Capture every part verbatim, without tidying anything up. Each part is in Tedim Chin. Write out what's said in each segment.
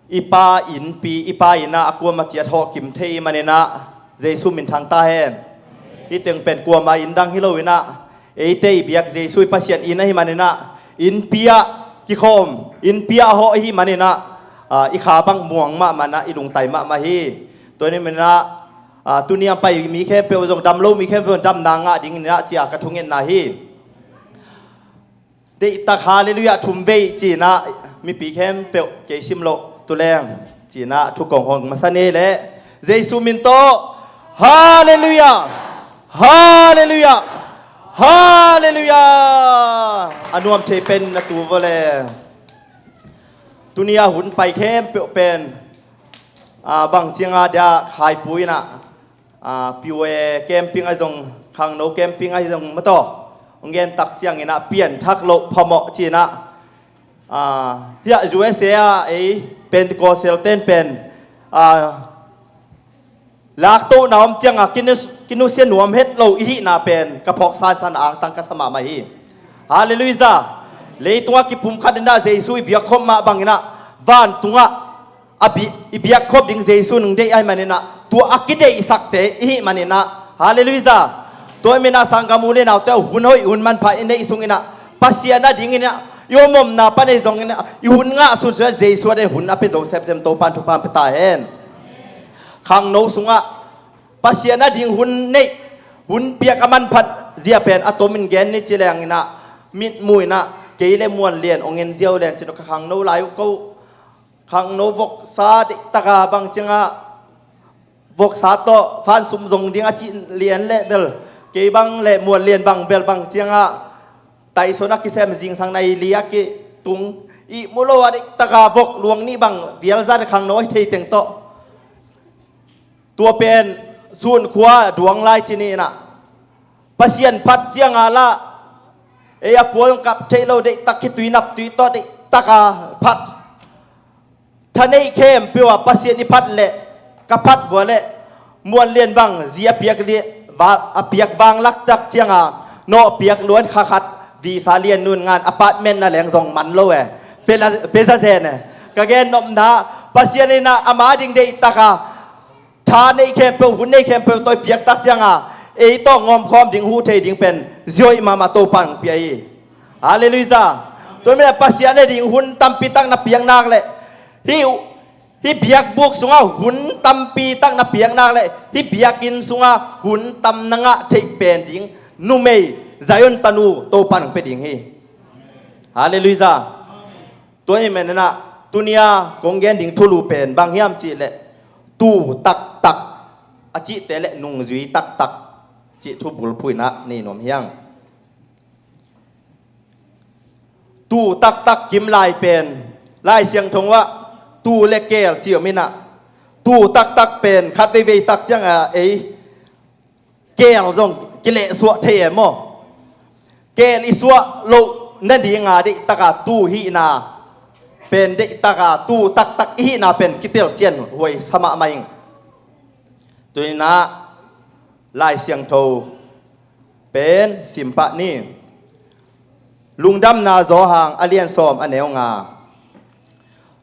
I pa innpi, i pa innah a kuama ciat hawh kim thei i maninah Jesu minthang ta hen. Hih teng pen kuama inn dang hi loinah eite i biak Jesu i Pasian inn ahi maninah innpi ah kikhawm, innpi ah hawh ahi maninah, ah, i kha bang muang mahmah nah, i lungtai mahmah hi. Tua ni maninah, ah, tuni a pai mi khempeuh zong, dam lo mi khempeuh damna ngah dinginah cia ka thungetna hi. Deihtak halleluiah thum vei cinah mipi khempeuh kei sim loh tuleng cinah thukong hong masa ni leh Jesu min tawh halleluiah, halleluiah, halleluiah. A nuam thei pen na tu vawle. Tunia hun pai khempeuh pen, ah, bang cianga dia khaipu inah, ah, P O A camping ahi zong, khangno camping ahi zong mataw hong gen tak cianginah pianthak loh phamawh cinah, ah, hiah U S A ah ei Pentecostal ten pen, ah, laktohna om cianga kinu-, kinusia nuam het lo i hihna pen ka phawk sansan a angtang ka sa mahmah hi. Halleluiah. Leitungah kipumkhat inah Jesu i biakkhop mah banginah vantungah a bi-, i biakkhop ding Jesu nung deih ahi maninah tua a kideihsakte i hih maninah, halleluiah. Tua i minah sanggam u le naute, hun hoih hun manpha i neih sunginah Pasian a dinginah i om omna pan ahi zonginah i hun ngah sunsunah Jesu a deih hun a pia zo semsem Topan thupha pia ta hen. Khangno sungah Pasian a ding hun neih, hun piak a manphat zia pen a tomin gen ni ci lenginah mitmuh inah kei le Muan Lian hong en ziau len cin ka khangno lai uh ko. Khangno voksa deihtaka bang cianga voksa tawh fansum zong ding a cih lian leh bel, kei bang le Muan Lian bang bel bang cianga taisona kisem zingsang nai li a kitung ihmu lo a deihtaka vok luang nih bang vialzat khangno ahi thei teng tawh. Tua pen sun khua duang lai cini inah Pasian phat cianga lah ei a pual kap theih lo deihtaka tui nap tui tawh deihtaka phat. Tha neih khempeuh ah Pasian i phat leh ka phat vua leh Muan Lian bang zi a piak li-, va-, a piak vang laktak cianga nawh piak luan kha khat visa lian nun ngan apartment na leng zong man lo e. Pela, peza zen e. Ka gen nopna Pasian inah ama ding deihtaka tha neih khempeuh, hun neih khempeuh tawh i piaktak cianga ei tawh ngawmkhawm ding, huh thei ding pen zioi mahmah Topan pia hi. Halleluiah. Tua minah Pasian a ding hun tampi tak na piak nak leh hih, hih biakbuk sungah hun tampi tak na piak nak leh hih biakinn sungah hun tam na ngah theih pen ding numei Zion tanu Topan pia ding hi. Halleluiah. Tua i menenah tunia kong gen ding thulu pen bang hiam cihleh tu taktak a cihte le nungzui taktak cih thubulphuh inah nei nuam hiang. Tu taktak kimlai pen Lai Siangtho ah tu le keel ci om inah tu taktak pen khat veivei tak cianga ei keel zong kilehsuah thei e maw? Keel i suah loh nadinga deihtaka tu hihna pen deihtaka tu taktak i hihna pen kitelcian huai sa mahmah ing. Tuinah Lai Siangtho pen simpah ni. Lungdamna Zawhang a lian sawm a neu nga.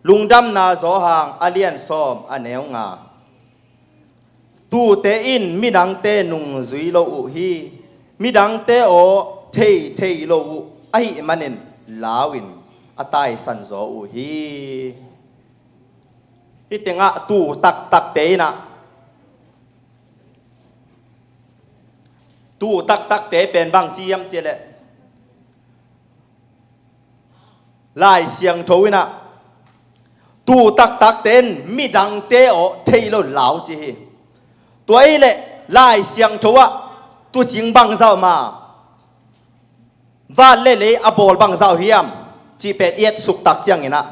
Lungdamna Zawhang a lian sawm a neu nga. Tute in midangte nungzui lo uh hi. Midangte aw thei thei lo uh ahih manin lau in a taisan zaw uh hi. Hih tengah tu taktakte inah tu taktakte pen bang ci hiam cihleh Lai Siangtho inah tu taktakte in midangte aw thei lo lau ci hi. Tua hileh Lai Siangtho ah tucing bangzah om a van le lei a bawl bangzah uh hiam cih pen i etsuk tak cianginah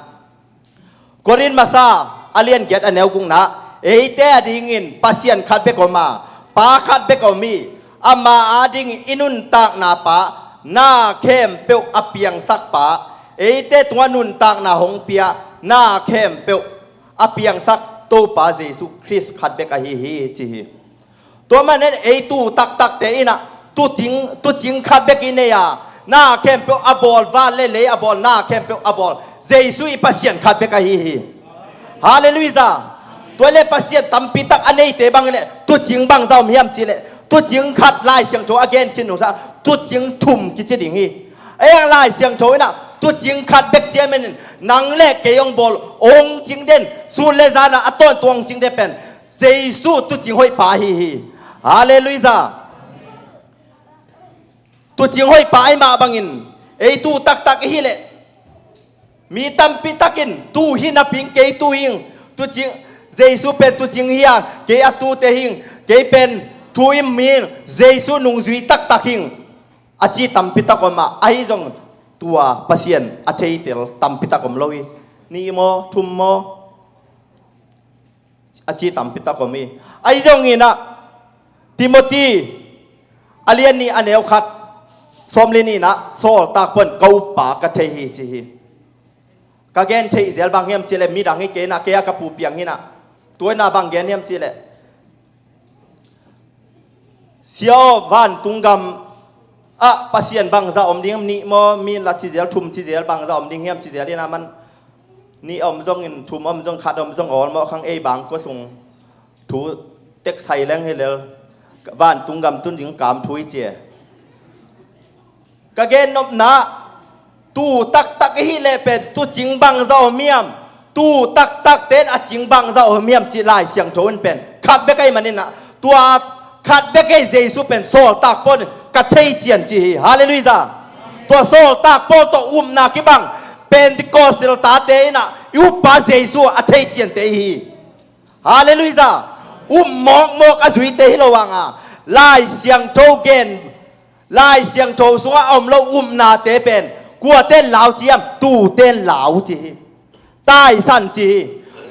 Korin masa a lian giat a neu gukna eite a dingin Pasian khat bek om a, Pa khat bek om hi. Ama a dingin i nuntakna pa na khempeuh a piangsak pa, eite tungah nuntakna hong pia na khempeuh a piangsak Topa Jesu Khrist khat bek ahi hi ci hi. Tua manin ei tu taktakte inah tucing, tucing khat bek i nei a, na khempeuh a bawl, van le lei a bawl, na khempeuh a bawl Jesu i Pasian khat bek ahi hi. Halleluiah. Tua le Pasian tampi tak a neite bang le tuucing bangzah om hiam cih le, tuucing khat Lai Siangtho a gen khin nungsa, tuucing thum kici ding hi. Ei ang Lai Siangtho inah tuucing khat bek ciamin nang le kei hong bawl hong cing den, sun le zana a tawntung hong cing den pen Jesu tuucing hoih pa ahi hi. Halleluiah. Tuucing hoih pa ahi mah bangin ei tuu taktak i hi leh, mi tampi takin tuu hi napi-in kei tuu hi ing, tuucing, Jesu pen tuucing hi a, kei a tuute hi ing, kei pen thu-im mi hi ing, Jesu nungzui taktak hi ing, a ci tampi tak om a, ahi zong tua Pasian a theitel tampi tak om lo hi. Nih maw, thum maw, a ci tampi tak om hi. Ahi zongin ah Timothy a lian nih a neu khat, sawm le nih inah sawltak pawn ka uppa ka thei hi ci hi. Ka gen theih zel bang hiam cih leh midang hi kei inah, kei a ka pu piang hi inah, tua inah bang gen hiam cih leh, Sia aw, vantung gam ah Pasian bangzah om ding hiam, nih maw, mi la ci zel, thum ci zel, bangzah om ding hiam ci zel inah, man nih a om zongin, thum a om zong, khat a om zong, awlmawh khang ei bang kua sung thu tek sai leng hi lel, vantung gam tun ding kam thu i ci e. Ka gennopna, tuu taktak i hih leh pen tuucing bangzah om hiam, tuu taktakte in a cing bangzah om hiam cih Lai Siangtho in pen khat bek ahih manin ah, tua khat bek ahi Jesu pen sawltak pawn ka thei cian ci hi. Halleluiah. Tua sawltak pawl tawh upna kibang Pentecost tate inah i uppa Jesu a thei ciante i hi. Halleluiah. Up mawkmawk a zuite hi lo hanga, Lai Siangtho gen, Lai Siangtho sungah a om lo upnate pen kuate in lau ci hiam? Tuute in lau ci hi. Taisan ci hi.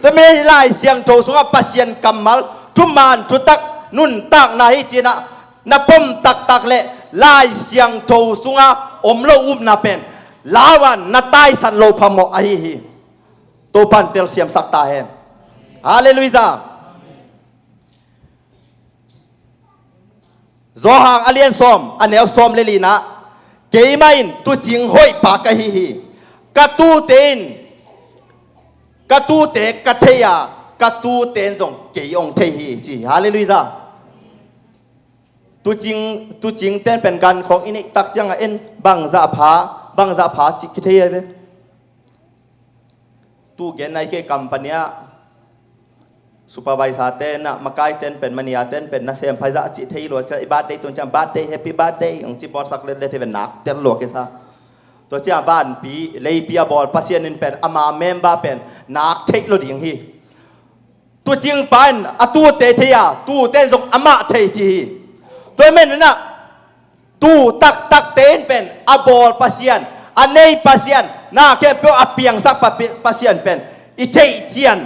Tua manin Lai Siangtho sungah Pasian kammal, thuman thutak, nuntakna hi ci inah na pom taktak leh Lai Siangtho sungah om lo upna pen lau a, na taisan lo phamawh ahi hi. Topan telsiamsak ta hen. Halleluiah. Johan a lian sawm a neu sawm le li inah, keimah in tuucing hoih pa ka hi hi. Ka tuute in, ka tuute ka thei a, ka tuute in zong kei hong thei hi ci hi. Halleluiah. Tuucing, tuucingte in pen gan khawng i neih tak ciangah en bangzah pha, bangzah pha cih kithei hi ve. Tuu gen nai kei, company ah supervisor te in ah, makai te in pen, manager te in pen nasem phaizah cih thei lua kei, i birthday tun ciang birthday, happy birthday hong ci pawtsak letlet hi ve, nak tel lua kei sa. Tua ciang vanpi leipi a bawl Pasian in pen ama member pen nak theih lo ding hi. Tuucing pa in a tuute thei a, tuute in zong amah thei ci hi. Tua ahih manin ah tuu taktakte in pen a bawl Pasian, a nei Pasian, na khempeuh a piangsak pa-, Pasian pen i theih cian,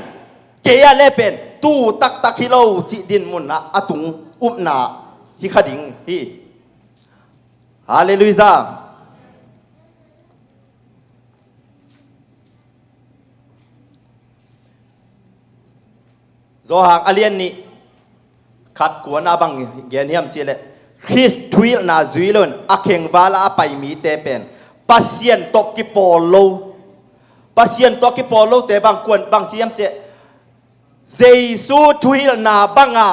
kei a le pen tuu taktak hi lo cih dinmun ah a tung upna hi kha ding hi. Halleluiah. Johan a lian nih khat kuana bang gen hiam cih leh, Khrist thuhilhna zui loin a khengval ah a pai mite pen Pasian tawh kipawl lo. Pasian tawh kipawl lote bang kuan bang ci hiam cih leh, Jesu thuhilhna banga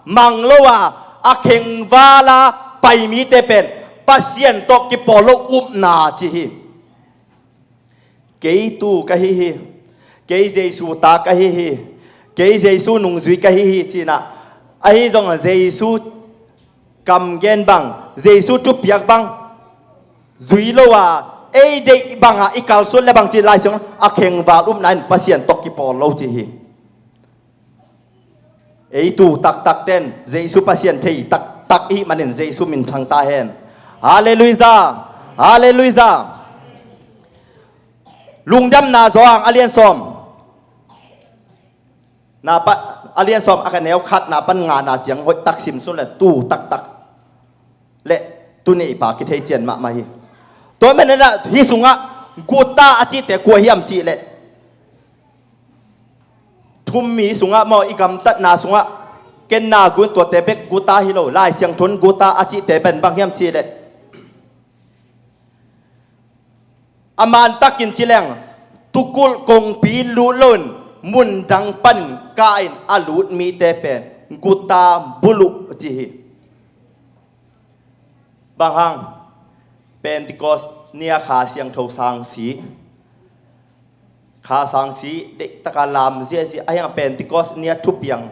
mang lo a, a khengval a pai mite pen Pasian tawh kipawl lo upna ci hi. Kei tuu ka hi hi. Kei Jesu ta ka hi hi. Kei Jesu nungzui ka hi hi ci-in ah, ahi zongin Jesu kam gen bang, Jesu thupiak bang zui lo a, ei deih bangah i kalsuan le bang ci Lai Siangtho a khengval upna in Pasian tawh kipawl lo ci hi. Ei tuu taktakte in Jesu Pasian thei taktak i hih manin Jesu minthang ta hen. Halleluiah. Halleluiah. Lungdamna Johan a lian sawm, na pa, a lian sawm a ka neu khatna pan ngana ciang hoihtak sim sun le tuu taktak le tuu neihpa kithei cian mahmah hi. Tua manin ah hih sungah guta a cihte kua hiam cih leh, thummi sungah maw, i gamtatna sungah kenna gun tuate bek guta hi lo, Lai Siangtho in guta a cihte pen bang hiam cih leh, a mantakin ci leng, tukulh kongpi lut loin mun dang panin kah in a lut mite pen guta buluk ci hi. Bang hang? Pentecost ni-a Kha Siangtho sang si, Kha sang si, deihtaka lam ziahziah a hiang Pentecost ni-a thupiang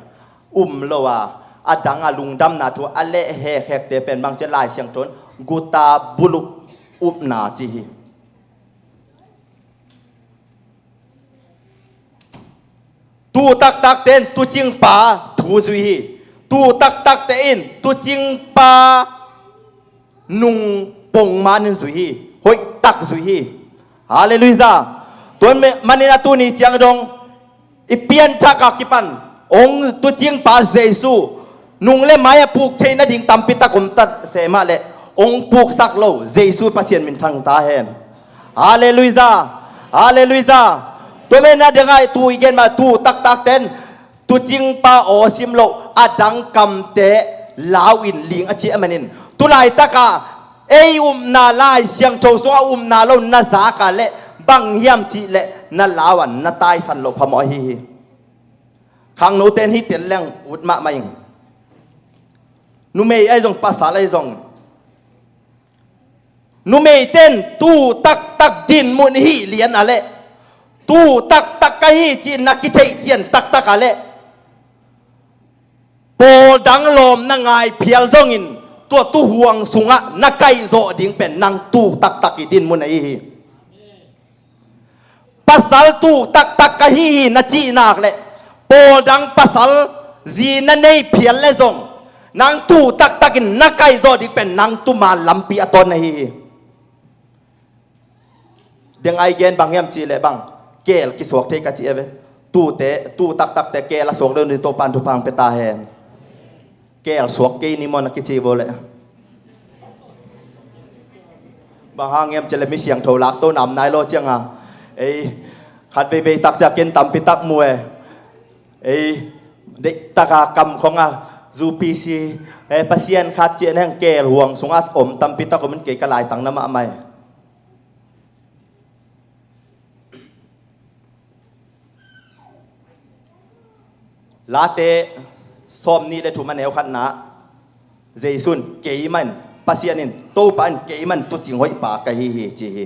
um lo a, a dang a lungdamna thu a leh hekhekte pen bang ci a, Lai Siangtho in guta buluk upna ci hi. Tu taktakte in tuucingpa thu zui hi. Tu taktakte in tuucingpa nung pongman in zui hi. Hoihtak zui hi. Halleluiah. Tua manin a tuni ciang dong i pianthak a kipan hong tuucingpa Jesu nung le mai a puk theih nading tampi tak om ta se mah leh hong puksak lo Jesu Pasian minthang ta hen. Halleluiah. Halleluiah. Tua manin a dang a tu i gen mah tu taktakte in tuucingpa aw sim loh a dang kamte lau in ling a cih a manin, tu laitak a ei upna Lai Siangtho sungah upna lo na zak a leh bang hiam cih leh na lau a na taisan loh phamawh ahi hi. Khangnote in hih tel leng ut mahmah ing. Numei ahi zong pasal ahi zong, numeite in tu taktak dinmun i hih lian a leh, tu taktak ka hi cih na kitheih cian taktak a leh, pawl dang lawm na ngai phial zongin tua tuuhuang sungah na kaihzawh ding pen nang tu taktak i dinmun ahi hi. Pasal tu taktak ka hi hi na cih nak leh, pawl dang pasal zi na nei phial leh zong nang tu taktak in na kaihzawh ding pen nang tuuman lampi a tawn na hi hi. Deng ai gen bang hiam cih leh bang, keel kisuak thei ka cih e ve. Tute, tu taktakte keel a suak deuh ni, Topa'n thupha hong pia ta hen. Keel suak kei ni maw na kici vo leh. Bang hang hiam cih leh mi siangtho lakto nam nai lo ciang a, ei, khat veivei tak ciang ken tampi tak mu e. Ei, deihtaka kam khong a, U P C, eh, Pasian khat cih a neng keel huang sungah om tampi tak om in kei ka laitang na mahmah e. Late sawmnih le thum a neu khatna, Jesu in keimah in, Pasian in, Topa in keimah in tuucing hoihpa ka hi hi ci hi.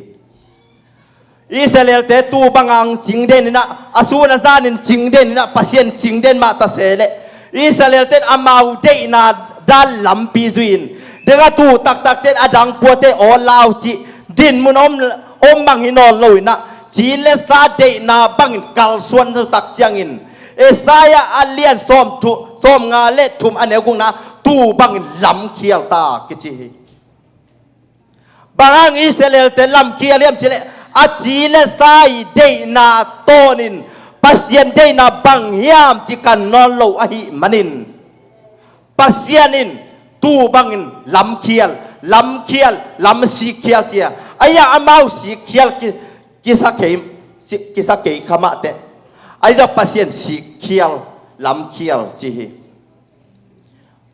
Israelte tu banga hong cingden inah, a sun a zanin cingden inah, Pasian cingden mah ta se leh Israelte in amau deihna dan lampi zui in, deng a tu taktak ciang a dang puate aw lau cih dinmun om, om bang hi nawn lo inah, ci le sa deihna bangin kalsuan taktak ciangin, Isaiah a lian sawm thu, sawmnga le thum a neu gukna, tu bangin lamkhial ta kici hi. Bang hang Israelte lamkhial hiam cih leh, a ci le sa i deihna tawnin Pasian deihna bang hiam ci kan nawn lo ahih manin, Pasian in tu bangin lamkhial, lamkhial, lamsikkhial ci a, ahi a amau sikkhial ki, kisa kei, si, kisa kei kha mah teh, ahi zong Pasian sikkhial, lamkhial ci hi.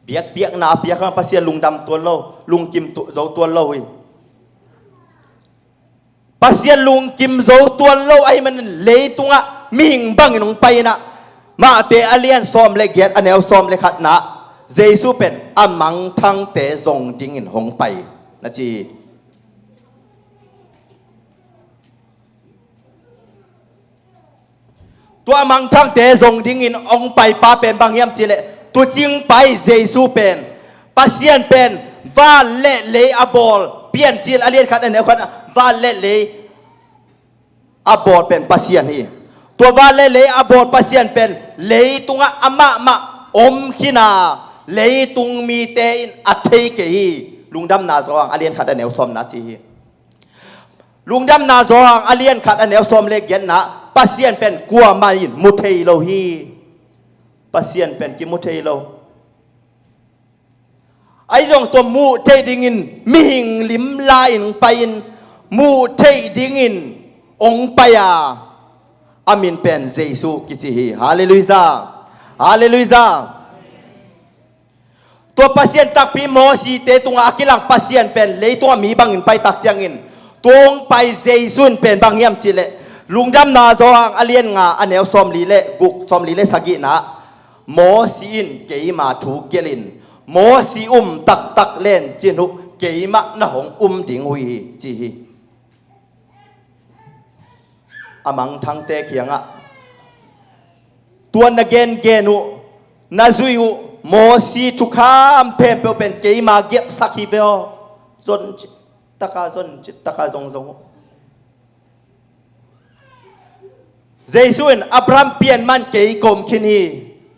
Biakpiakna a piak hang Pasian lungdam tuan lo, lungkim tu, zo tuan lo hi. Pasian lungkim zo tuan lo ahih manin leitungah mihing bangin hong pai inah, Mate a lian sawm le giat a neu sawm le khatna, Jesu pen a mangthangte zong dingin hong pai na ci hi. Tua mangthangte zong dingin hong paipa pen bang hiam cih leh, tuucingpa i Jesu pen, Pasian pen van le lei a bawl, Piancil a lian khat a neu khat, van le lei a bawl pen Pasian hi. Tua van le lei a bawl Pasian pen leitungah amahmah om khin a, leitung mite in a thei kei hi. Lungdamna Johan a lian khat a neu sawmna ci hi. Lungdamna Johan a lian khat a neu sawm le giatna, Pasian pen kuamah in mu thei lo hi. Pasian pen kimu thei lo. Ahi zong tua muh theih dingin mihing lim la-in pai-in, muh theih dingin hong pai a, a min pen Jesu kici hi. Halleluiah. Halleluiah. Tua Pasian takpi Mosite tungah a kilang Pasian pen leitungah mi bangin pai tak ciangin, tua hong pai Jesu in pen bang hiam cih leh, Lungdamna Johan a lian nga a neu sawmli le guk, sawmli le sagihna ah, Mosi in keima thu gelhin, Mosi um taktak len cin uh keimah na hong um ding uh hi, ci hi. A mangthangte kiangah tua na gengen uh, na zui uh Mosi thukham khempeuh pen keima gelhsak hi ve aw. Zon cih taka, zon cih taka zongzong uh. Jesu in Abraham pian man kei ka om khin hi.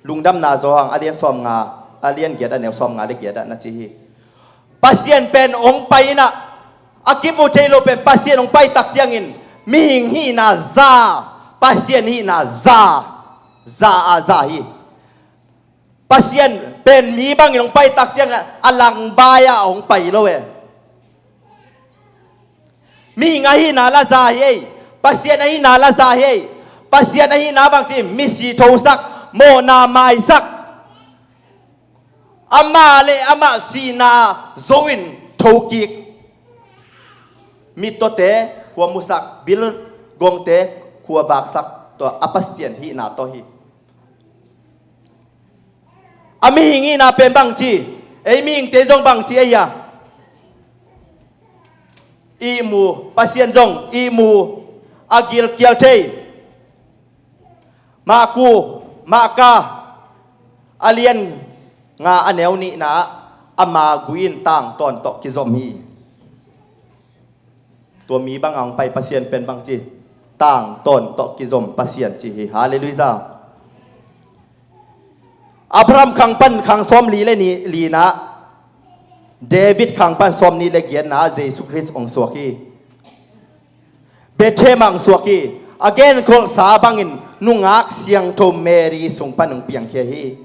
Lungdamna Johan a lian sawmnga, a lian giat a neu sawmnga le giat ah na ci hi. Pasian pen hong pai in ah, a kimu thei lo pen Pasian hong pai tak ciangin mihing hihna za, Pasian hihna za, za a za hi. Pasian pen mi bangin hong pai tak ciangin a langbai ah hong pai lo e. Mihing ahihna la za hi ei. Pasian ahihna la za hi ei. Pasian ahihna bangci misi thosak, mawhna maisak, amah le amah sihna zo in thokik, mittawte khua musak, bilgongte khua vaksak, tua a Pasian hihna tawh hi. A mihing hihna pen bangci, ei mihingte zong bangci ei a, ihmu, Pasian zong ihmu, a gilkial thei. Mahku, Mahka a lian nga a neu nihna ah, ama gui in tangtawn tawh kizom hi. Tua mi bang a hong pai Pasian pen bangci, tangtawn tawh kizom Pasian ci hi. Halleluiah. Abraham khang pan khang sawmli le nih, lina, David khang pan sawmnih le giatna ah Jesu Khrist hong suak hi. Bethlehem ah hong suak hi. A genkholhsa bangin nungak siangtho Mary sung pan hong piangkhia hi.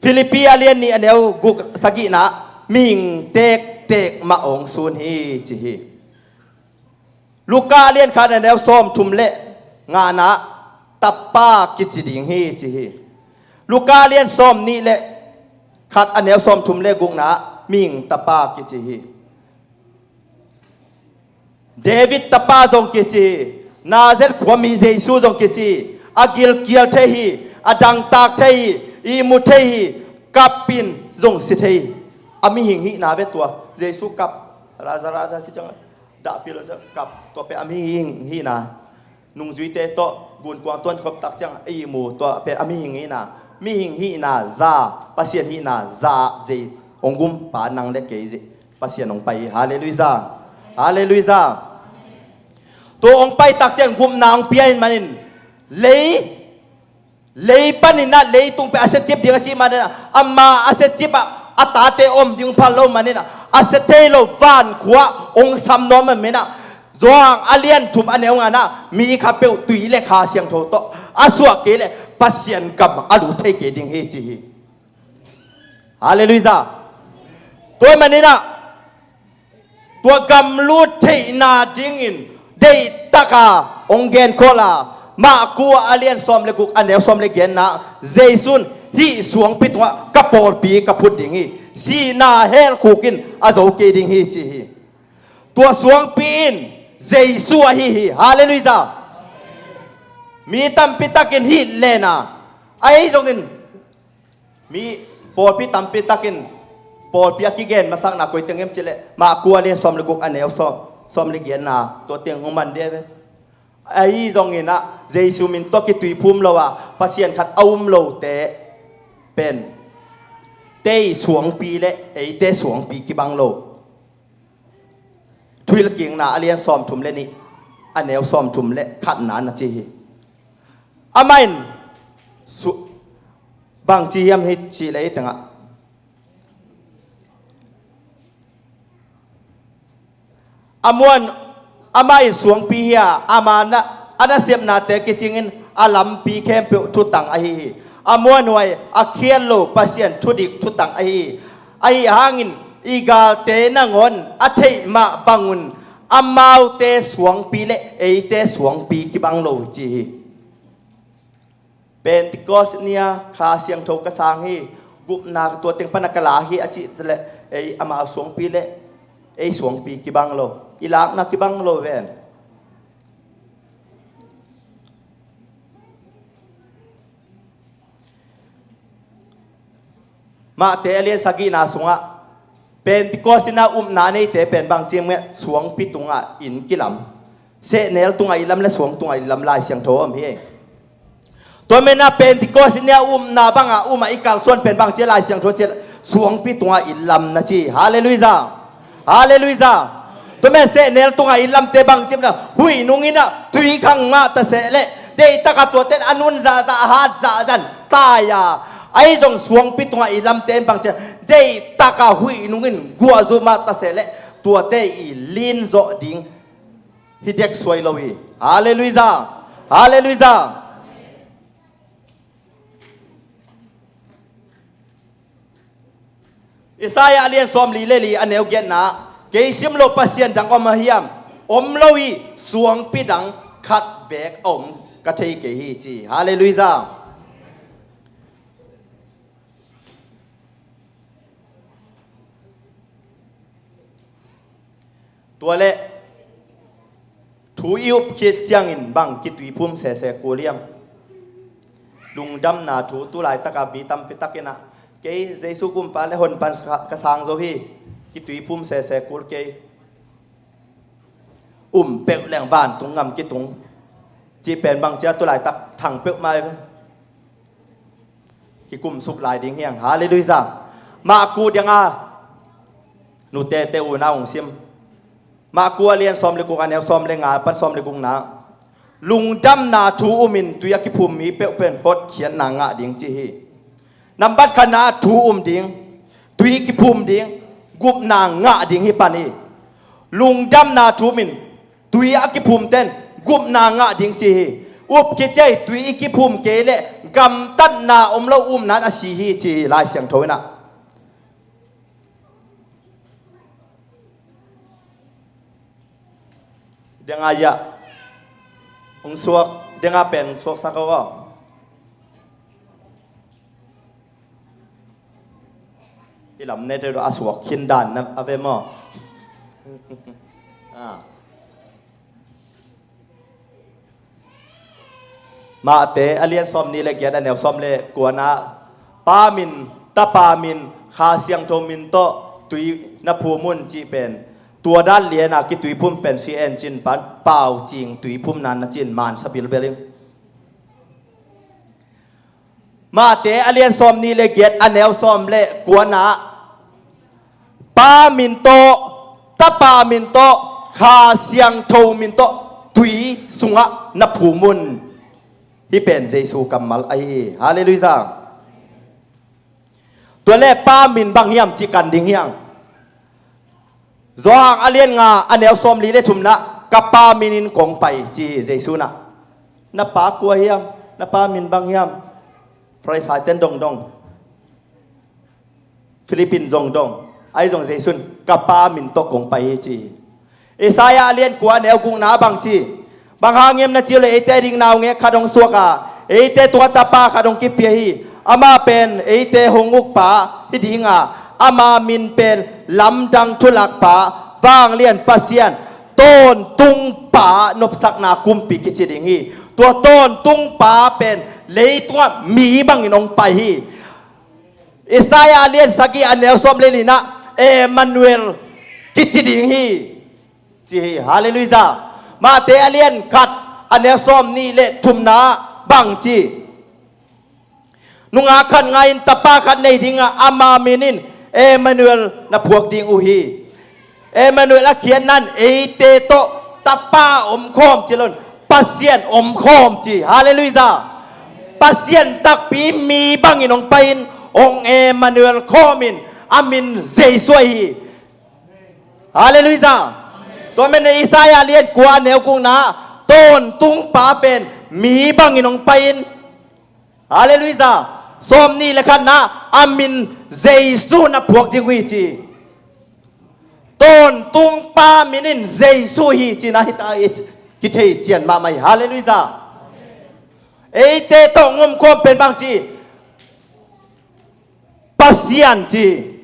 Filipi a lian nih a neu guk sagihna ah mihing tektek mah hong sun hi ci hi. Luka a lian khat a neu sawmthum le ngana ah tapa kici ding hi ci hi. Luka a lian sawmnih le khat a neu sawmthum le gukna ah mihing tapa kici hi. David tapa zong kici hi. Nazareth khuami Jesu zong kici hi. A gilkial thei hi. A dangtak thei hi. Ihmu thei hi. Kap in zong si thei hi. A mihing hihna ve tua. Jesu kap. Raza, raza ci ciang dahpih lo ciang kap. Tua pen a mihing hihna. Nungzuite tawh gunkuang tuan khop tak ciang a ihmu, tua pen a mihing hihna, mihing hihna za, Pasian hihna za, zei hong gumpa nang le kei zei Pasian hong pai hi. Halleluiah. Halleluiah. Tua hong pai tak ciang gupna hong pia in manin, lei, lei panin ah leitung pen a siacip ding a cih manin ah, ama a siacip ah a tate om ding phal lo manin ah, a sia thei lo vankhua hong sam nuam manin ah, Johan a lian thum a neu ngana ah, mi khatpeuh tui le Kha Siangtho tawh a suak kei leh Pasian gam a lut thei kei ding hi ci hi. Halleluiah. Tua manin ah, tua gam lut theihna dingin deihtak a hong genkholh a, Marku a lian sawm le guk a neu sawm le giatna ah, Jesu in hih suangpi tungah ka pawlpi ka phut ding hi. Sihna helkhuk in a zo kei ding hi ci hi. Tua suangpi in Jesu ahi hi. Halleluiah. Mi tampi takin hih lena, ahi zongin mi pawlpi tampi takin pawlpi a kigen masakna koi teng hiam cih leh Marku a lian sawm le guk a neu sawm, sawm le giatna, tua teng hong man dih ve. Ahi zongin ah Jesu min tawh kituiphum lo a Pasian khat a um lote pen tei suangpi le eite suangpi kibang lo. Thuhilhkikna a lian sawmthum le nih a neu sawmthum le khatna na ci hi. Amah in su-, bang ci hiam hi cih leh ei tengah, a muan, amah in suangpi hi a, ama na, a nasepnate kicingin a lampi khempeuh thutang ahi hi. A muanhuai a khial lo Pasian thudik thutang ahi hi. Ahi hangin i galte nangawn a theih mah bangun amaute suangpi le eite suangpi kibang lo ci hi. Pentecost ni-a Kha Siangtho ka sang hi, gupna tua teng pana ka la hi a cih leh ei amau suangpi le ei suangpi kibang lo. i lakna kibang lo ven. Mate a lian sagihna sungah Pentecost in a upna neite pen bang ci hiam, suangpi tungah inn kilam. Sehnel tungah inn lam le suang tungah inn lam Lai Siangtho om hi. Tua menah Pentecost in a upna bangah umah i kalsuan pen bang ci a, Lai Siangtho ci a, suangpi tungah inn lam na ci. Halleluijah. Halleluijah. Tua men sehnel tungah inn lamte bang ci hiam, huih nung in a tui khang mah ta seh leh, deihtak a tuate in a nun zahzah, a hat zahzah in tai a, ahi zong suangpi tungah inn lamte in bang ci hiam, deihtak a huih nung in guahzu mah ta seh leh, tuate i lin zawh ding hi dek suai lo hi. Halleluijah. Halleluijah. Isaiah a lian sawmli le li a neu giatna, kei sim loh pasian dang om a hiam? Om lo hi, suangpi dang khat beek a om ka thei kei hi, ci. Halleluijah. Tua leh thu i up khit ciangin bang kituiphum sese kul hiam? Lungdamna thu tu laitaka mi tampi takin ah, kei Jesu kumpa le honpa in ka sang zo hi, kituiphum sese kul kei. Um peuh leng vantung gam kitung, cih pen bang ci a, tu laitak thang peuhmah hi ve. Kikumsuk lai ding hi hang. Halleluijah. Marku dang a, nutete unau hong sim. Marku a lian sawm le guk, a neu sawm le nga pan sawm le gukna. Lungdamna thu umin tui a kiphum mi peuh pen hotkhiatna ngah ding ci hi. Nambat khatna thu um ding, tui kiphum ding, gupna ngah ding hi pan hi. Lungdamna thu umin tui a kiphumte in gupna ngah ding ci hi. Up khit ciang tui i kiphum kei leh gamtatna om lo, upna in a si hi ci hi Lai Siangtho in ah. Denga ia hong suak, denga pen suaksak aw. I lam nete a suak khin dan na a ve maw? Ah. Mate a lian sawmnih le giat, a neu sawm le kuana, Pa min, Tapa min, Kha Siangtho min tawh tui na phum un cih pen, tua dan liana kituiphum pen si en cin pan, pau cing tuiphum nan na cin mansa bilbel in. Mate a lian sawmnih le giat, a neu sawm le kuana, Pa min tawh, Tapa min tawh, Kha Siangtho min tawh tui sungah na phum un. Hih pen Jesu kammal ahi hi. Halleluijah. Tua le Pa min bang hiam cih kan ding hi hang. Johan a lian nga, a neu sawmli le thumna, Ka Pa min in kong pai ci hi Jesu in ah. Na pa kua hiam? Na pa min bang hiam? Pharisaite in dongdong, Philip in zong dong, ahi zong Jesu in, Ka Pa min tawh kong pai hi ci hi. Isaiah a lian kua, a neu gukna bang ci? Bang hang hiam na cih leh eite ding naungek khat hong suak a, eite tungah tapa khat hong kipia hi. Amah pen eite hong ukpa hi ding a, ama min pen Lamdang Thulakpa, Vanglian Pasian, Tawntungpa, Nopsakna Kumpi kici ding hi. Tua Tawntungpa pen leitungah mi bangin hong pai hi. Isaiah a lian sagih, a neu sawm le lina, Emmanuel kici ding hi ci hi. Halleluijah. Mate a lian khat, a neu sawmnih le thumna bang ci? Nungak khat ngah in tapa khat nei ding a, ama min in Emmanuel na phuak ding uh hi. Emmanuel a khiatna in eite tawh tapa om khawm ci lo in, Pasian om khawm ci. Halleluijah. Pasian takpi mi bangin hong pai in, hong Emmanuel khawm in, a min Jesu ahi hi. Halleluijah. Tua men Isaiah lian kua, a neu gukna, Tawntungpa pen mi bangin hong pai in. Halleluijah. Sawmnih le khatna, a min Jesu na phuak ding uh hi ci. Tawntungpa min in Jesu hi cihna hita i kithei cian mahmah hi. Halleluijah. Eite tawh hong om khawm pen bang ci? Pasian ci.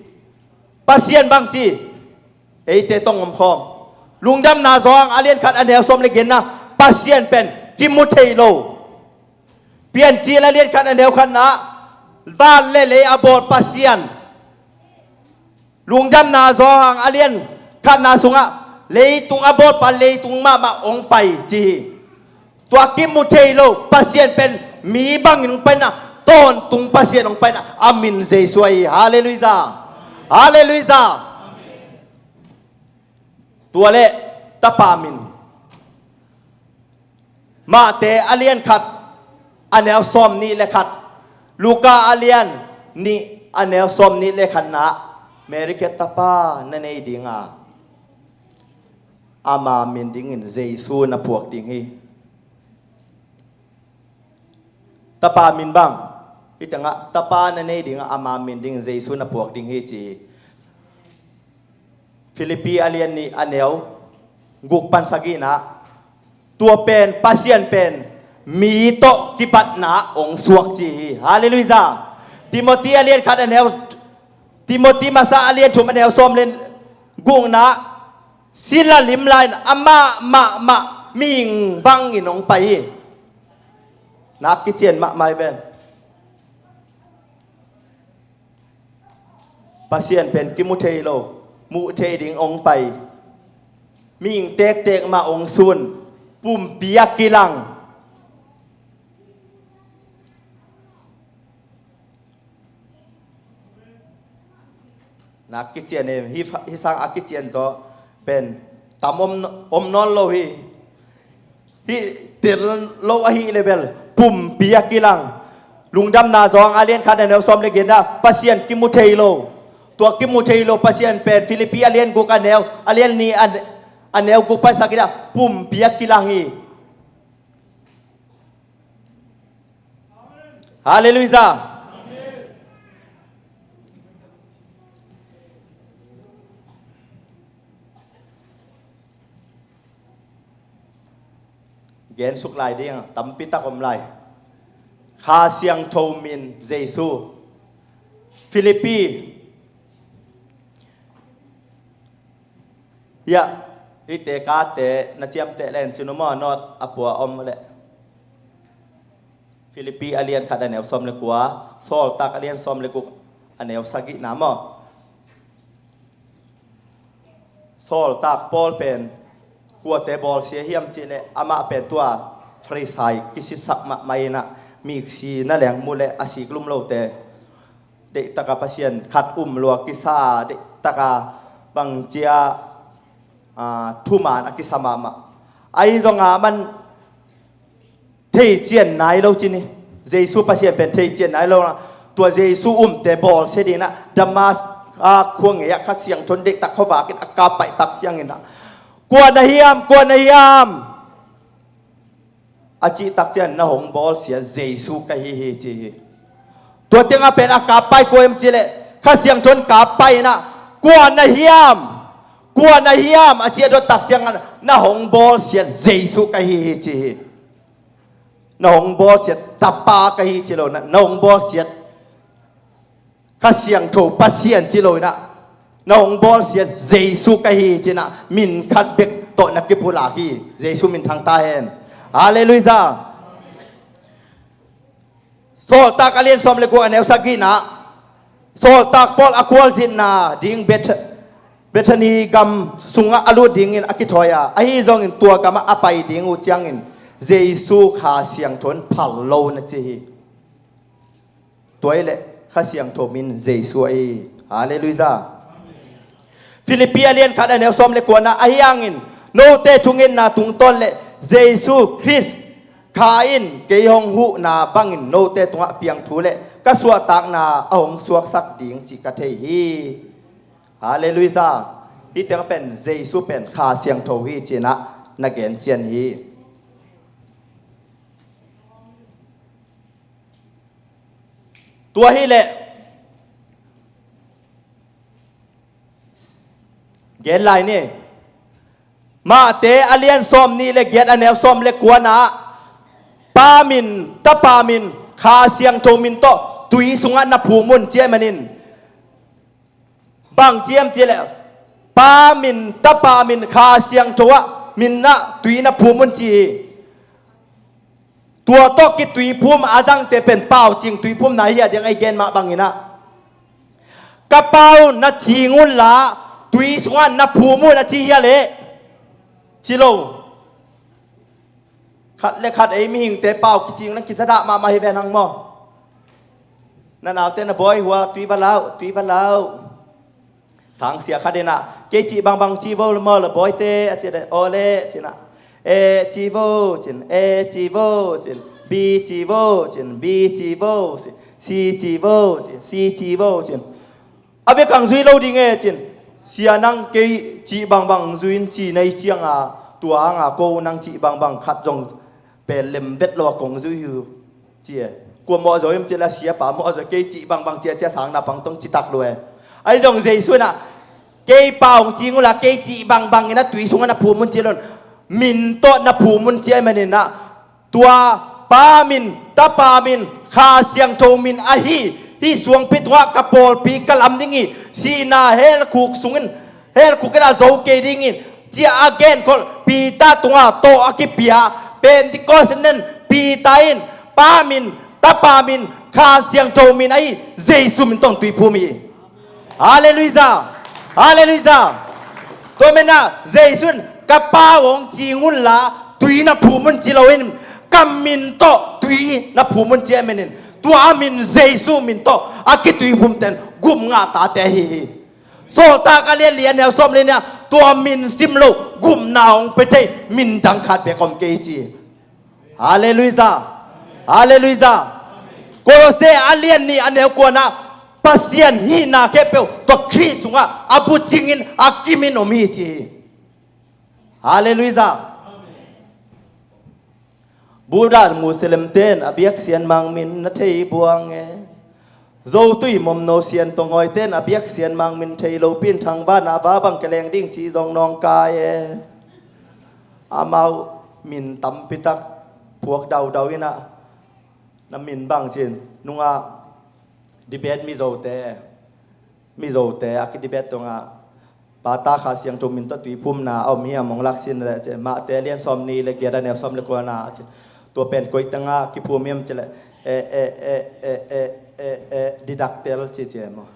Pasian bang ci? Eite tawh hong om khawm. Lungdamna Johan a lian khat a neu sawm le giatna, Pasian pen kimu thei lo. Piancil a lian khat a neu khatna, van le lei a bawl Pasian. Lungdamna Johan a lian khatna sungah leitung a bawlpa leitung mahmah hong pai ci hi. Tua kimu thei lo Pasian pen mi bangin hong paina, tawntung Pasian hong paina, a min Jesu ahi. Halleluijah. Halleluijah. Tua le Tapa min. Mate a lian khat a neu sawm nih le khat, Luka a lian nih a neu sawm nih le khatna, Mary kiang Tapa na nei dinga, ama min dingin Jesu na puak ding hi. Tapa min bang, hih tengah Tapa na nei dinga, ama min dingin Jesu na puak ding hi ci hi. Philippi a lian nih a neu guk pan sagihna, tua pen Pasian pen mi tawh kipatna hong suak ci hi. Halleluijah. Timothy a lian khat a neu, Timothy masa a lian thum a neu sawm le gukna, sila limlain amah mahmah mihing bangin hong pai hi. Nak kician mahmah hi ven. Pasian pen kimu thei lo, muh thei ding hong pai. Mihing tektek mah hong sun, pumpi a kilang. Nak kician hi, hi, hi sang a kician zaw pen tam om, om nawn lo hi. Hih tel lo ahih leh bel pumpi a kilang. Lungdamna Johan a lian khat a neu sawm le giatna, Pasian kimu thei lo. Tua kimu thei lo Pasian pen Philippi a lian guk a neu, a lian nih a, a neu guk pan sagihna, pumpi a kilang hi. Halleluijah. Gen suk lai ding, tampi tak om lai. Kha Siangtho min Jesu. Philippi. Ya, hihte kate na ciamteh len cin uh maw, note a pua om leh. Philippi a lian khat a neu sawm le kua, Sawltak a lian sawm le guk a neu sagihna maw. Sawltak Paul pen kuate bawlsia hiam cih leh amah pen tua Farisai kisitsak mahmah inah, miksi na leng mu leh a siklum lote deihtaka Pasian khat um lua kisa, deihtaka bangcia, ah, thuman a kisa mahmah. Ahi zonga man theician nai lo cin hi. Jesu Pasian pen theician nai lo na. Tua Jesu umte bawlsia dingin ah Damas, ah, khua ngei ah Kha Siangtho in deihtak khuavakin a kap paih tak ciangin ah, "Kua na hiam, kua na hiam?" a cih tak ciangin, "Na hong bawlsia Jesu ka hi hi," ci hi. Tua tengah pen a kap pai kua hiam cih leh Kha Siangtho in kap pai inah, "Kua na hiam, kua na hiam?" a cih a dot tak ciangin, "Na hong bawlsia Jesu ka hi hi," ci hi. Na hong bawlsiat Tapa ka hi ci lo, na, na hong bawlsiat Kha Siangtho Pasian ci lo inah, na hong bawlsiat Jesu ka hi ci inah, min khat bek tawh na kipulak hi. Jesu min thang ta hen. Halleluijah. Sawltak a lian sawm le guk a neu sagihna, Sawltak Paul a khualzinna ding Beth-, Bethany gam sungah a lut dingin a kithawi a, ahi zongin tua gamah a pai ding uh ciangin Jesu Kha Siangtho in phal lo na ci hi. Tua hi leh Kha Siangtho min Jesu ahi. Halleluijah. Philippi a lian khat a neu sawm le kuana, "Ahi hangin note thungetna tungtawn le Jesu Khrist Kha in kei hong huhna bangin note tungah piangthu le ka suahtakna a hong suaksak ding cih ka thei hi." Halleluijah. Hih teng pen Jesu pen Kha Siangtho hi ci inah na gen cian hi. Tua hi leh gen lai ni. Mate a lian sawm nih le giat a neu sawm le kuana, Pa min, Tapa min, Kha Siangtho min tawh tui sungah na phum un ci ahih manin, bang ci hiam cih leh, Pa min, Tapa min, Kha Siangtho ah min ah tui na phum un ci hi. Tua tawh kituiphum a zangte pen paucing tuiphumna hi a ding a i gen mah bangin ah, ka pau na cing unla tui sungah na phum un a ci hi a leh ci lo. Khat le khat ei mihingte pau kicing nang kizadah mahmah hi ve nang maw? Na naute na bawi hua tui va lau, tui va lau. Sangsia khat in ah, kei cih bangbang ci vo maw la bawite a ci leh, aw le ci in ah, e ci vo cin, e ci vo cin, bi ci vo cin, bi ci vo cin, si ci vo cin, si ci vo cin. A vekang zui lo ding e cin. Sia nang kei cih bangbang zui in ci na hi cianga tua hanga ko nang cih bangbang khat zong pen lem vet lo a kong zui hi uh ci e. Kua mawh zo hiam ci la siapa mawh zo kei cih bangbang cia cia sang na pang tong citak lo e. Ahi zong Jesu in ah kei pau hong cing unla kei cih bangbang in a tui sungah na phum un ci lo in min tawh na phum un ci ahih manin ah tua Pa min, Tapa min, Kha Siangtho min ahi, hih suangpi tungah ka pawlpi ka lam ding hi, sihna helkhuk sungin, helkhuk in a zo kei ding hi, ci a a genkholh Peter tungah tawh a kipia Pentecost in nen Peter in Pa min, Tapa min, Kha Siangtho min ahi Jesu min tawh tui phum hi. Halleluijah. Halleluijah. Tua menah Jesu in ka pau hong cing unla tui na phum un ci lo in ka min tawh tui na phum un ci ahih manin tua a min Jesu min tawh a kituiphumten gum ngah tate ahi hi. Sawltak a lian li a neu sawm le nih ah tua min sim lo gupna hong pia thei min dang khat bek om kei ci. Halleluijah. Halleluijah. Kolose a lian nih a neu kuana Pasian hihna khempeuh tua Khrih sungah a bucingin a kimin om hi ci hi. Halleluijah. Buddha Muslim ten a biak sian mang min na thei buang e. Zotui momno sian tonghawi ten a biak sian mang min thei lo pin thangvana va bang keleng ding ci zong nawngkai e. Amau min tampitak phuak daudau inah na min bang cin nungah dibet Mizote Mizote a kidibet tungah Pata Kha Siangtho min tawh tuiphumna a om hiam hong laksin le ci. Mahte lian sawm nih le giat a neu sawm le kuana ci. Tua pen koi tengah kiphum hiam ci le e e e e e e e didaktel ci ci maw?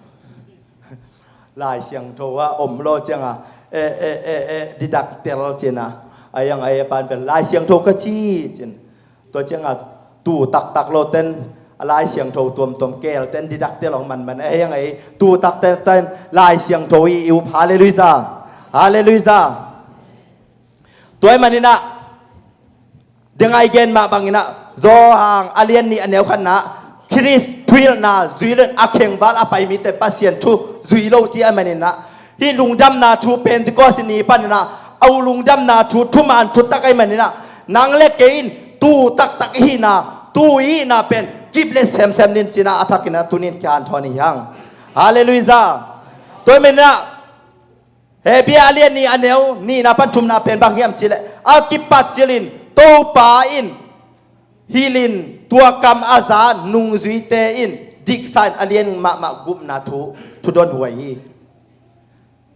Lai Siangtho a om lo cianga e e e e didaktel cina a yang a e pan pen Lai Siangtho ka ci cin. Tua cianga tu taktak lo ten a Lai Siangtho tuamtuam kel ten didaktel hong manman a yang a e tu taktel ten Lai Siangtho i i up. Halleluijah. Halleluijah. Tua ahih maninah deng a i gen mah banginah Johan a lian nih a neu khatna Khrist thuhilhna zui lo in a khengval a pai mite Pasian thu zui lo ci ahih maninah hih lungdamna thu Pentecost ni paninah a uh lungdamna thu thuman thutak ahih maninah nang le kei in tu taktak i hihna tu i hihna pen kip le semsem nin cinah a thakinah tunin kian thawn i hiang. Halleluijah. Tua ahih maninah Hebru a lian nih a neu nihna pan thumna pen bang hiam cileh a kipat cilin Topa in hilhin tua kam a za nungzuite in diksa in a lian mahmah gupna thu thudon huai hi.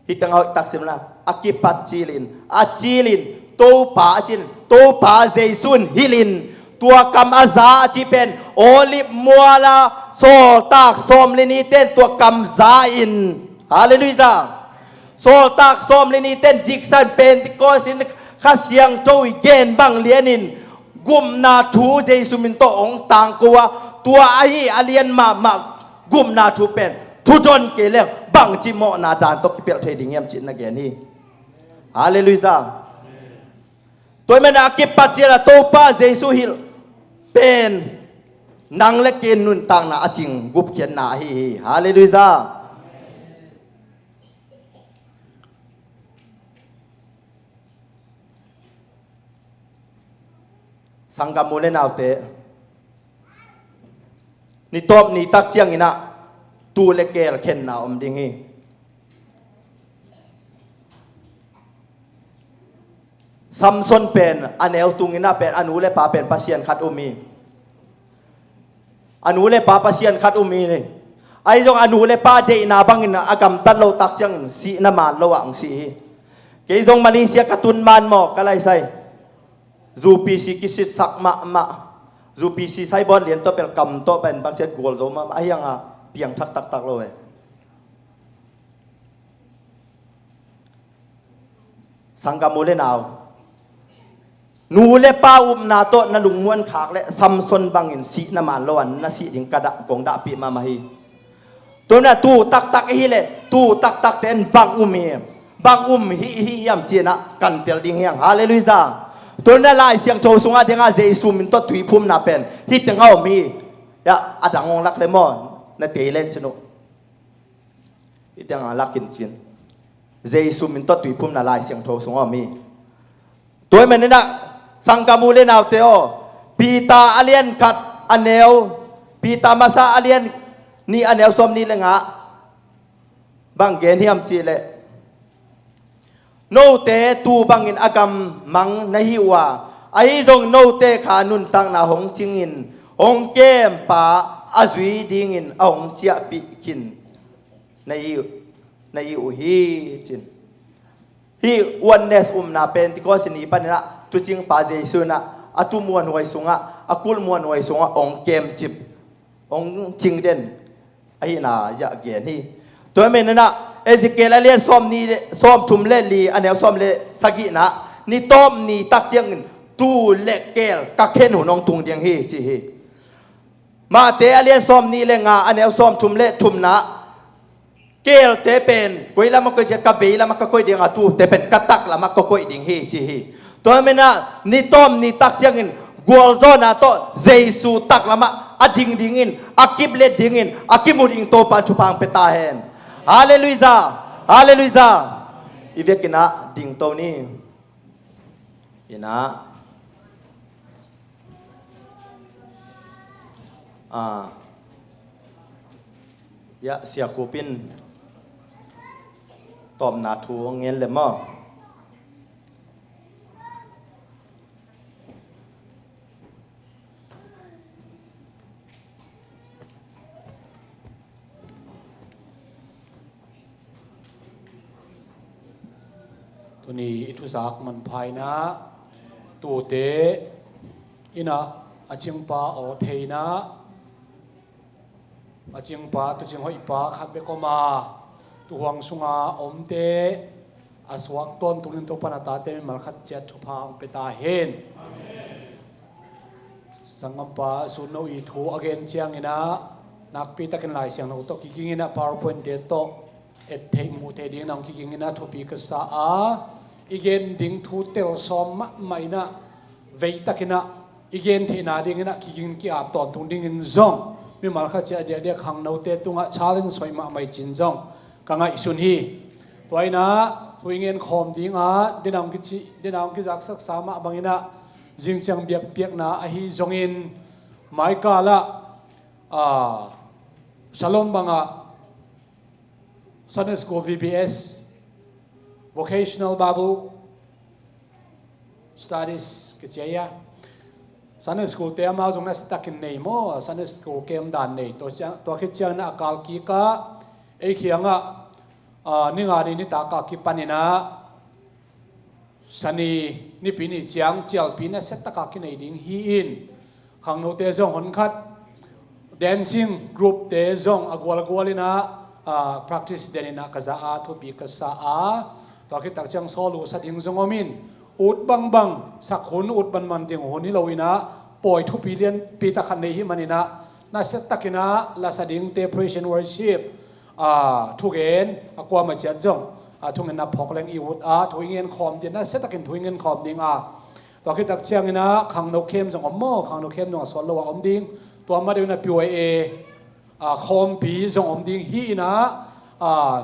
Hih tengah hoih taksimna a kipat cilin a cilin Topa a cilin Topa Jesu in hilhin tua kam a za a ci pen Olive muala sawltak sawm le nihte in tua kam za in. Halleluijah. Sawltak sawm le nihte in diksa in Pentecost in Kha Siangtho i gen bang lianin gupna thu Jesu min tawh hong tangko a tua ahi a lian mahmah gupna thu pen thudon kei leng bangci mawhna dan tawh kipelh thei ding hiam cih na gen hi. Halleluijah. Tua ahih manin a kipat ciala Topa Jesu hilh pen nang le kei nuntakna a cing gupkhiatna ahi hi. Halleluijah. Sanggam u le naute, ni tawp ni tak cianginah tu le keel khenna om ding hi. Samson pen a neu tunginah pen a nu le pa pen pasian khat um hi. A nu le pa pasian khat um hi. Ahi zong a nu le pa deihna bangin a gamtat lo tak ciangin sihna man lo ah hong si hi. Kei zong Malaysia ka tun man maw, ka laisai. Zu pisi kisitsak mahmah. Zu pisi saibon lian tawh pel kam tawh pen bangciat gual zo mahmah. Ahi hanga piang thak taktak lo eh. Sanggam u le nau, nu le pa upna tawh na lungmuan khak le Samson bangin sihna man lo an na sih ding ka dah kong dahpih mahmah hi. Tuna tu taktak i hi le tu taktak ten bang um hi, bang um hi hi hiam cinah kan tel ding hiang. Halleluijah. Tuna Lai Siangtho sungah dingah Jesu min tawh tuiphumna pen hi tengah om hi. Ya, a dang hong lak le maw, na tei len cinu. Hih tengah lakin cin Jesu min tawh tuiphumna Lai Siangtho sungah om hi. Tua hi maninah sanggam u le naute aw, Peter a lian khat a neu, Peter masa a lian nih a neu sawm nih le ngah bang gen hiam cihleh, note tu bangin a gammang na hi uh a, ahi zong note kha nuntakna hong cingin hong kempa a zui dingin a hong ciahpih khin na hi, na hi uh hi cin. Hih oneness umna Pentecost ni paninah tucingpa Jesu inah a tu muanhuai sungah, a kulh muanhuai sungah hong kemcip, hong cingden ahihna zah gen hi. Tua hi maninah Ezekiel a lian sawm nih le, sawm thum le li a neu sawm le sagihna, ni tawp ni tak ciangin tu le keel ka khen hun hong tung ding hi ci hi. Mate a lian sawm nih le nga a neu sawm thum le thumna, keelte pen koi lamah koih cia, ka vei lamah ka koih ding a, tute pen ka tak lamah ka koih ding hi ci hi. Tua hi maninah ni tawp ni tak ciangin gualzawhna tawh Jesu tak lamah a ding dingin, a kiplet dingin, a kimu ding Topa thupha hong pia ta hen. Halleluijah. Halleluijah. I vekinah dingto ni. Inah, ah, ya, Sia Kup in tawpna thu hong ngen le maw? Tuni i thuzak manpha inah tute inah a cingpa aw thei inah, a cingpa, tucing hoihpa khat bek om a, tuhuang sunga omte a suak tawntungin Topan a tate mimal khat ciat thupha hong pia ta hen. Sanggampa Sunno i thu a gen cianginah nakpitakin Lai Siangtho tawh kiginginah PowerPoint te tawh et theih muh theih dinginah hong kiginginah thupi ka sa a, i gen ding thu tel sawm mahmah inah veitakinah i gen theihna dinginah kiging ki-ap tawntung dingin zong mimal khat ciah diahdiah khangnote tungah challenge hoih mahmah i cin zong ka ngaihsun hi. Tua inah thu i ngen khawm dinga dena hong kici, dena hong kizaksaksa mah banginah zingciang biakpiakna ahi zongin maikalah, ah, Shalom bangah Sunday School V B S, Vocational Bible Studies kici a, Sunday School te amau zong nasatakin nei maw, Sunday School kem dan nei. Tua ciang, tua khit ciangin a kal kikah ei khiangah, ah, ninga ni nitak a kipaninah Sani nipi ni ciang cialpi nasiataka kinei ding hi-in, khangnote zong honkhat dancing group te zong a gualgual inah, ah, practice den inah ka za a, thupi ka sa a. Tua khit tak ciang solo sa ding zong om in, ut bangbang sak hun, ut banman ding hun hi lo inah pawi thupi lianpi tak khat nei hi maninah nasiatak inah la sa dingte praise and worship, ah, thugen a kuamah ciat zong, ah, thungetna phawk leng i ut a, thu i ngen khawm ding, nasiatakin thu i ngen khawm ding a. Tua khit tak ciangin ah khangno khem zong om maw, khangno khem zong a sawt lo a om ding. Tua ma deuh in ah P Y A, ah, khawmpi zong om ding hi in ah, ah,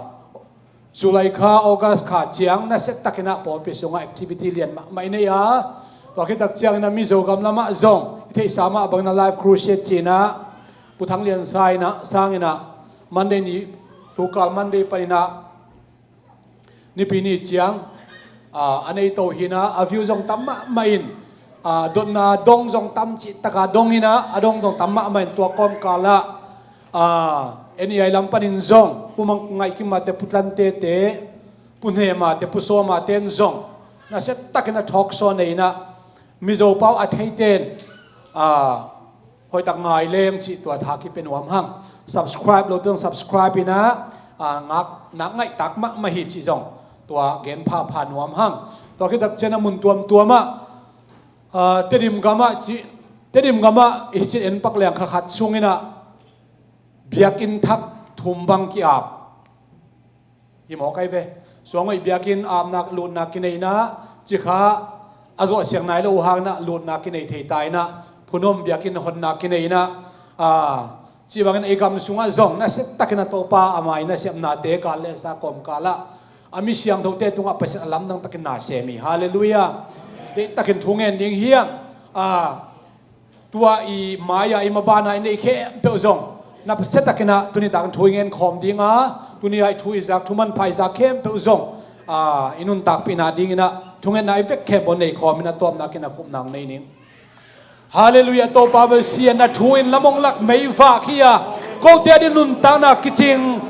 July kha, August kha ciang nasiatakin ah pawlpi sungah activity lian mahmah i nei a. Tua khit tak ciangin ah Mizo gam lamah zong i theihsa mah bangin ah Life Crusade ci-in ah Pu Thang Lian Sa in ah, Sang in ah Monday ni, tukal Monday panin ah nipi ni ciang, ah, a nei to hi in ah, a view zong tam mahmah in, ah, dotna dong zong tam cih taka dong in ah, a dong zong tam mahmah in, tua kawmkal ah, ah, N E I lam panin zong Pu Mang Ngaih Kim mah te, Pu Tlante te, Pu Hnem mah te, Pu Sawm mah ten zong nasia takin a talk show nei in ah, Mizo pau a theiten, ah, hoihtak ngai leng cih tua tha kipia nuam hang. Subscribe lo te zong subscribe in ah, ah, ngak, nak ngaihtak mahmah hi cih zong tua gen phapha nuam hang. Tua khit tak ciang a mun tuamtuam ah, ah, Tedim gam ah cih, Tedim gam ah hi cih en pak leng kha khat sung in ah biakinn thak thum bang ki-ap hi mawk ai ve. Suang hoih biakinn apna lutna kinei in ah, ci kha a zawh siang nai lo uh hang in ah lutna kinei thei ta in ah, phunom biakinn honna kinei in ah, ah, ci bangin ei gam sungah zong nasia takin a Topa ama i nasepnate kal le sa kawmkal ah a mi siangthote tungah Pasian a lamdang takin na sem hi. Halleluiah. Deih takin thu ngen ding hi hang. Ah, tua i mai-a i maban-a i neih khempeuh zong nasia takin ah tuni takin thu i ngen khawm ding a, tuni-a i thu i zak, thu manpha i zak khempeuh zong, ah, i nuntakpihna dingin ah thungetna i vek khempeuh nei khawm in a tuamna kin a khupna hong nei ning. Halleluiah, Topa bel sia, na thu in lam hong lak meivak hi a, kote a ding nuntakna kicing.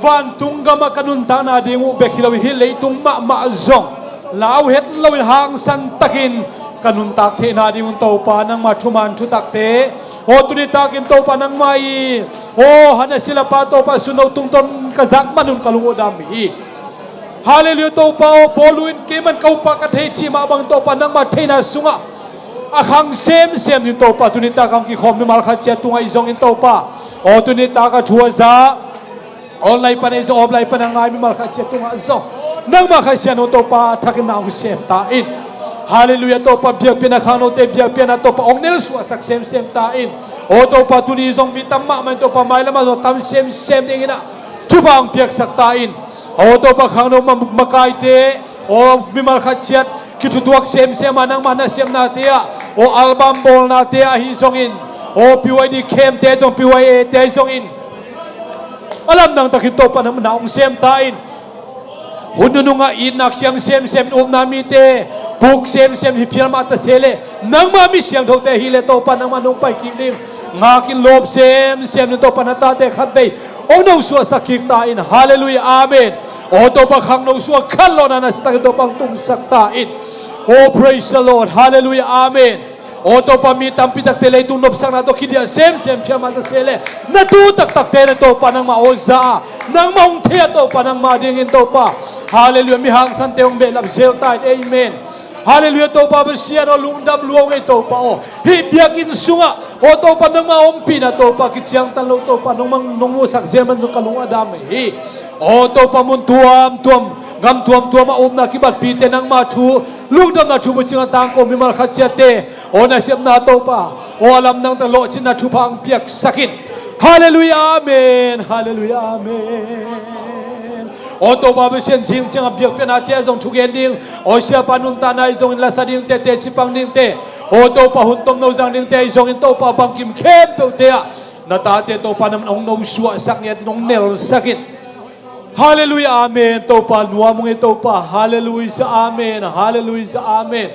Vantung gamah ka nuntakna ding uh bek hi lo, hih leitung mahmah zong lau het loin hangsan takin ka nuntak theihna ding un Topa nangma thuman thutakte, aw tuni takin Topa nangma i, aw hana silapa Topa suno tungtawn ka zak man un ka lung uh dam hi. Halleluiah, Topa aw, Paulu in kei man ka upa ka thei cih mah bangin Topa nangma theihna sungah a khang semsem ding Topa, tuni tak a hong kikhawm mimal khat ciat tungah i zongin Topa, aw tuni tak a thu a za online pan a i zong, online pan a ngai mimal khat ciat tungah zong nangma Kha Siangtho Topa thakin na hong sem ta in. Halleluiah, Topa biakpiakna khangnote biakpiakna Topa hong nelsuahsak semsem ta in. Aw Topa tuni zong mi tam mahmah in Topa mailam ah zong tam semsem dingin ah thupha hong piaksak ta in. Aw Topa khangno ma-, makaite, aw mimal khat ciat kithutuak semsem a nangma nasepnate ah, aw album bawlnate ahi zongin, aw P Y D khemte zong, P Y A te ahi zongin a lamdang takin Topa nangma na hong sem ta in. Hun nunung ah itna khiang semsem in upna mite puk semsem hi phial mah ta se leh, nangma mi siangthote hi leh Topa nangma nong pai kik ding, ngakin lawp semsem in Topa na tate khatvei hong nosuahsak kik ta in. Halleluiah, amen. Aw Topa khangno sungah khanlawhna nasia takin Topa hong tungsak ta in. Oh praise the Lord. Halleluiah, amen. Aw Topa mi tampi takte leitung nopsakna tawh kidiah semsem phial mah ta se leh, na tu taktakte na Topa nangma aw za a, nangma hong thei a Topa nangma dingin Topa, halleluiah, mi hangsante hong behlap zel ta in. Amen. Halleluiah, Topa bel sia aw, lungdam lua ung ei Topa aw. Hih biakinn sungah aw Topa nangma ompihna Topa kiciangtan lo Topa nong mang, nong musak zel man zong ka lung a dam hi. Aw Topa mun tuamtuam, gam tuamtuam a upna kibatpihte nangma thu, lungdamna thu bucing a tangko mimal khat ciatte aw nasepna Topa, aw a lamdang tak lawhcinna thupha hong piaksak in. Halleluiah, amen. Halleluiah, amen. Aw Topa bel sia, zing ciang a biakpiaknate ah zong thugen ding, aw siapa nuntakna ahi zongin lasa dingte, teci pang dingte, aw Topa hun tomno zang dingte ahi zongin Topa bangkim khempeuhte ah na tate Topa nangma hong nosuahsak ngiat in, hong nelsak in. Halleluiah, amen. Topa nuam ung ei Topa. Halleluiah, amen. Halleluiah, amen.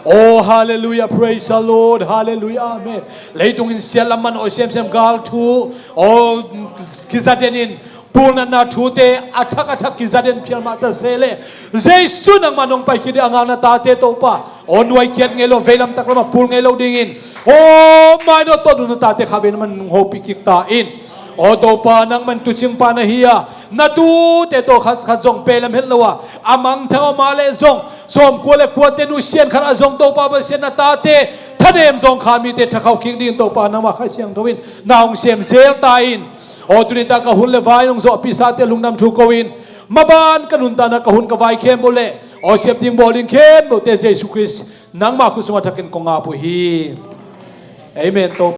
Oh halleluiah, praise the Lord. Halleluiah, amen. Leitung in siat lam man aw semsem, gal thu aw kizaden in, pulnatna thute a thak a thak kizaden phial mah ta se leh, Jesu nangma nong pai kik ding a ngak na tate Topa, aw nuai kiat ngei lo, veilam taklam ah pul ngei lo dingin, aw mainawt tawh dun na tate khatvei nangma nong hopih kik ta in. Aw Topa nangman tuucingpa na hi a, na tuute tawh khat khat zong peilam het lo a, a mangthang aw mah leh zong sawmkua le kuate nusian khat ah zong Topa bel sia na tate thanem zawngkhal mite thakhauh kik dingin Topa nangma Kha Siangtho in na hong sem zel ta in. Aw tuni tak ka hun le vai nong zawhpih sate lungdam thu ko in, maban ka nuntakna ka hun ka vai khempeuh le aw sep ding bawl ding khempeuhte Jesu Khrist nangma khut sungah thakin kong ap uh hi. Amen. Topa